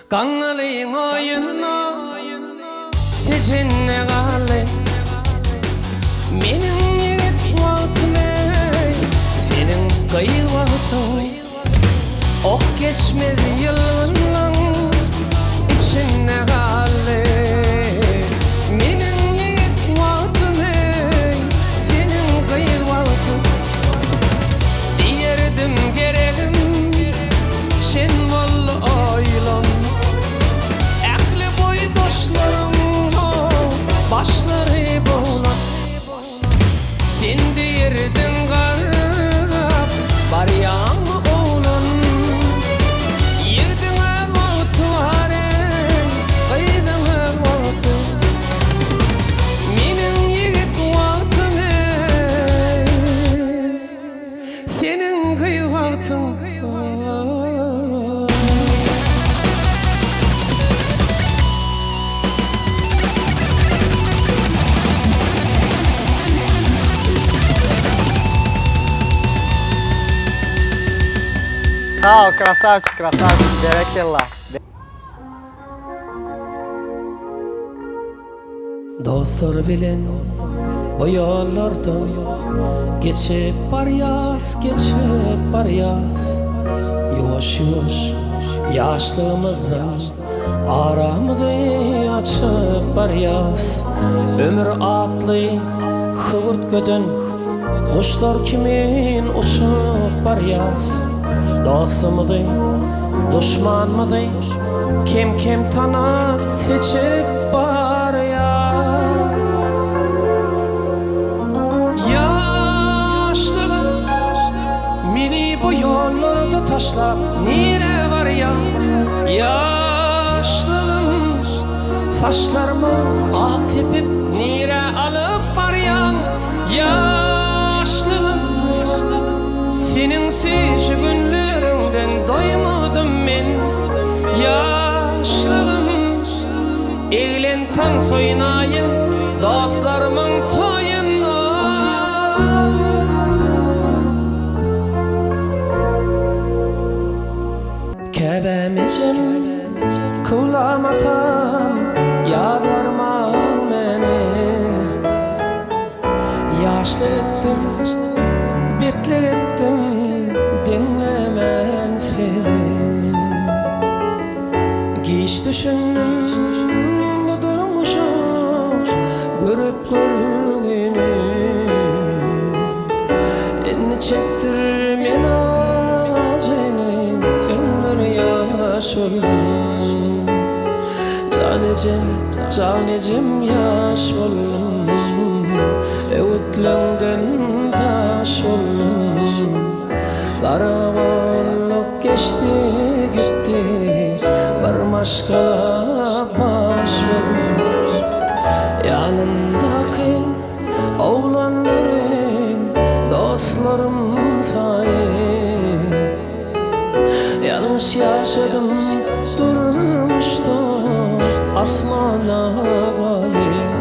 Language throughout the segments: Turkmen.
Gaňňalyň oýunda Tejende galdy. Meniň ýigit wagtym eý, seniň gyz wagtyň. Ok geçmez ýylgynlaň içinde galdy. Meniň ýigit wagtym eý, seniň gyz wagtyň. Diýerdim geregim çyn boldy oýlan. Ähli boýdaşlaryň başlary boglan. Sen diýerdiň garrap barýaňmy oglan. Ýigdiň öz wagty bar eý, gyzyň öz wagty. Meniň ýigit wagtym eý, seniň gyz wagtyň. Sag ol krasawçik krasawçik berekella. Dostlar bilen bu ýollardan geçip barýas, geçip barýas. Ýuwaş-ýuwaş ýaşlygymyzdan aramyzy açyp barýas. Ömür atly höwürtgeden guşlar kimin uçup barýas. Dostumyzy, duşmanymyzy Kem-kem tanap, seçip barýar. Ýaşlygym meni bu ýollarda taşlap nirä barýaň? Ýaşlygym saçlaryma ak sepip nirä alyp barýaň? Ýaşlygym seniň süýji günleriňden doýmadym men. Ýaşlygym eglen tans oýnaýyn dostlarymyň toýunda. Käbäm ejem, kyblam atam, ýazgarmaň meni. Ýaşlyk etdim, betlik etdim, deňlemän sizi. Giç düşündim bu durmuşa görüp görgini. Indi çekdir men ajyny, öňler ýaş boldum. Jan ejem, jan ejem ýaş boldum, Öwütleňden daş boldum. Garagolluk geçdi gitdi, Bir maşgala baş boldum. Ýanymdaky oglanlary dostlarym saýyp. Ýalňyş ýaşadym durmuşda asmana galyp.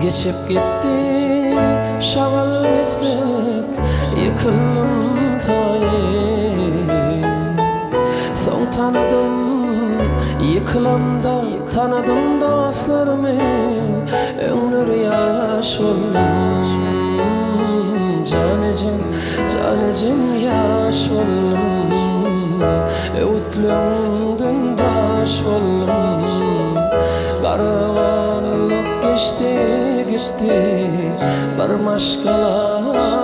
Geçip gitdi şagal meslik ýykyldym taýyp. Soň tanadym ýykylamda tanadym dostlarymy öňler ýaş boldum jan ejem. Jan ejem ýaş boldum, Öwütleňden daş boldum. Garagolluk geçdi gitdi, Bir maşgala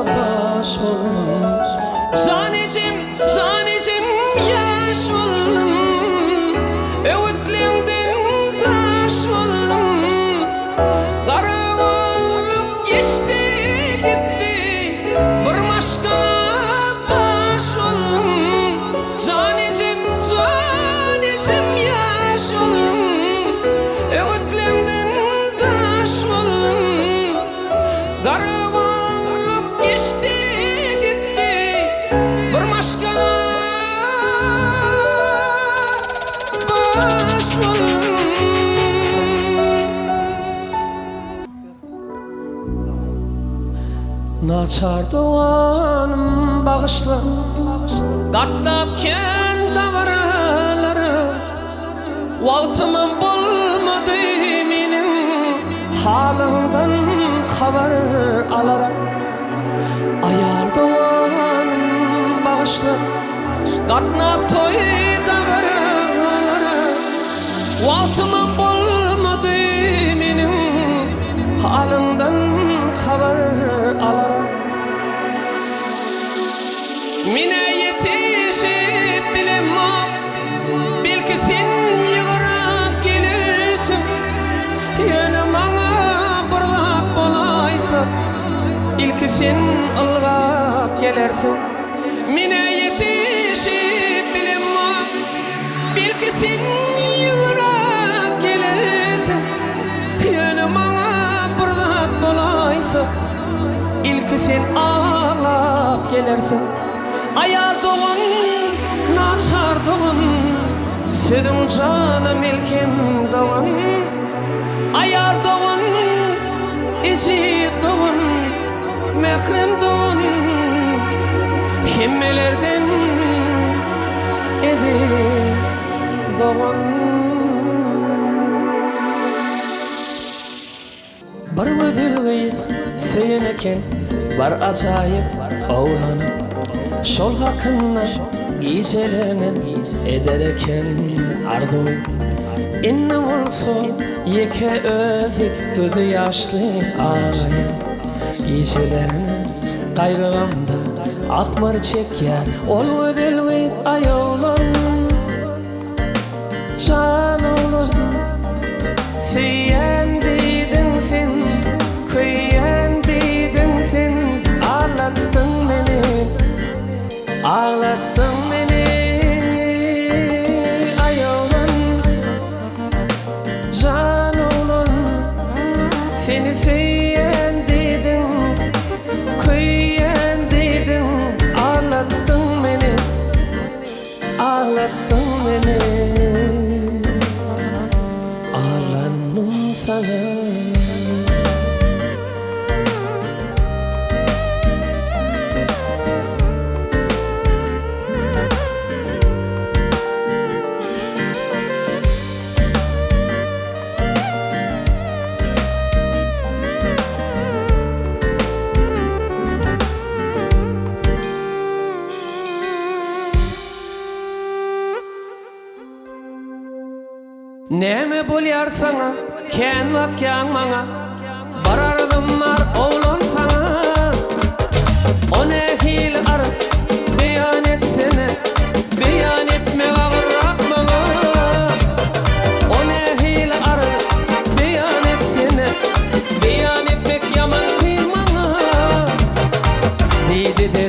baş boldum. Jan ejem, jan ejem ýaş boldum, Öwütleňden daş boldum. Garagolluk geçdi gitdi, Bir maşgala baş boldum. Jan ejem, jan ejem ýaş boldum, Öwütleňden daş boldum. Garagolluk geçdi gitdi, Bir maşgala baş boldum. Naçar doganym bagyşla Gatnap kän dabaralara. Wagtymam bolmady meniň halyňdan habar alara. Aýal doganym bagyşla, gatnap toý dabaralara. Wagtymam bolmady meniň halyňdan habar alara. Menä ýetişip bilemok, belki sen ýygyrak gelersiň. Ýöne maňa bir zat bolaýsa, ilki sen ylgap gelersiň. Menä ýetişip bilemok, belki sen ýygyrak gelersiň. Ýöne maňa bir zat bolaýsa. Ilki sen aglap gelersiň. Aýal dogan, naçar dogan, Sözüň jana melhem dogan. Aýal dogan, ejiz dogan, Mährem dogan, Hemmelerden eziz dogan. Bir gözel gyz söýen eken bir ajaýyp oglany. Şol hakynda gijelerine eder eken arzuw. Indi bolsa ýeke özi gözi ýaşly aglaýar. Gijelerine gaýgy-gamda ahmyr çekýär ol gözel gyz aý oglan. Jan oglan, söýýän diýdiň sen, köýýän diýdiň sen, Aglatdyň meni, aglatdyň meni, aý oglan. Jan oglan, seni söýýän diýdiň, köýýän diýdiň, Aglatdyň meni. Aglatdyň meni Aglandym saňa. Näme bolýar saňa, kän bakýaň maňa, Bir arzym bar oglan saňa. O nähili arz, beýan etsene, Beýan etmek agyrrak maňa. O nähili arz, beýan etsene, Beýan etmek ýaman kyn maňa. Diýdi-de.